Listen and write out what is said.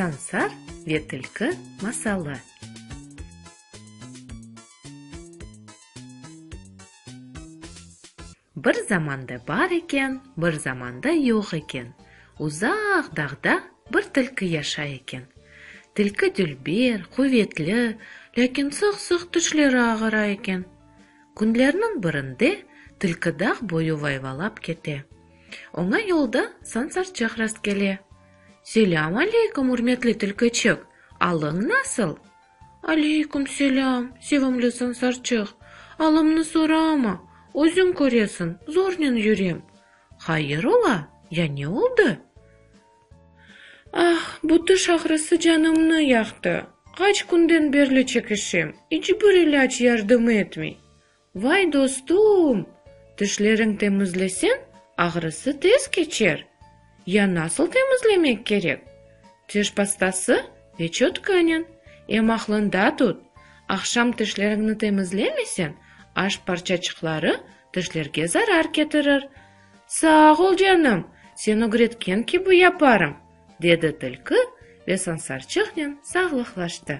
Sansar ve tilki masalı. Bir zamanda bar eken, bir zamanda yoq eken, uzaq dağda bir tilki yaşay eken. Tilki dülber, quvetli, lâkin sıq-sıq tişleri ağıra eken. Künlerniñ birinde tilki dağ boyu vayvalap kete. Oña yolda Sansarçıq rastkele. Selâm aleyküm, ürmetli tilkiçik, alıñ nasıl? Aleyküm selâm, sevimli Sansarçıq, alımnı sorama, özüñ köresiñ, zornen yürem. Hayır ola, ya ne oldı? Ah, bu tiş ağrısı canımnı yaqtı, qaç künden berli çekişem, iç bir ilâc yardım etmey. Vay, dostum, tişleriñ temizleseñ, ağrısı tez keçer. Ya nasıl temizlemek kerek? Tiş pastası ve çötkanen. Em aqlıñda tut, aqşam tişleriñni temizlemeseñ, aş parçaçıqları tişlerge zarar ketirir. Sağ ol, canım, sen ögretken kibi yaparım, dedi tilki ve sansarçıqnen sağlıqlaştı.